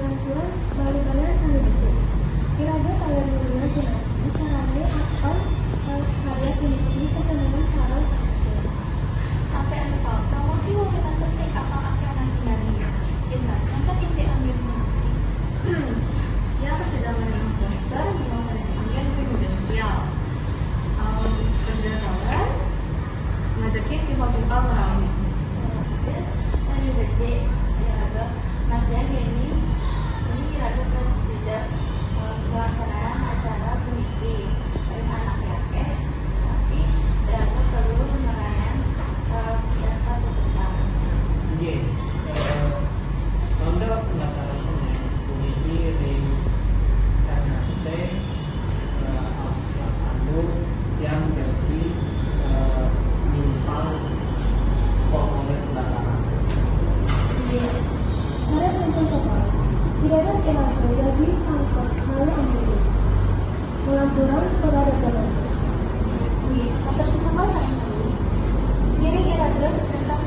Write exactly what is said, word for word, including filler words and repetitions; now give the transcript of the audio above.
Kurang-kurang balik-balikan sami becik. Kira-kira kalau dulu nanti caranya apa, eh, karya puniki kesenangan sarang anak. Sampai anu Pak, promosi wong kita penting apa akhir nanti nanti. Cinta, nanti inti ambil promosi. Ya, persidangan yang poster, memang sering ambil di media sosial. Um, persidangan, ngajakin tiba-tiba merame. Tadi becik, ya, ada. Mas Yang ini, ini kira-kira sudah, eh, pelaksanaan acara puniki. Dari anak ya, eh, tapi berapa perlu nelayan, eh, daftar peserta. Nggih, eh, ronde pendaftaran puniki ring K N A T, eh, anu yang jadi, eh, nyimpang formulir pendaftaran. Iya. Karena sampun terbalas. Tidak ada yang terjadi sampai malam ini. Pengampuran kepada Tuhan. Iya, atur sesama sama-sama. Ngiring ira sesama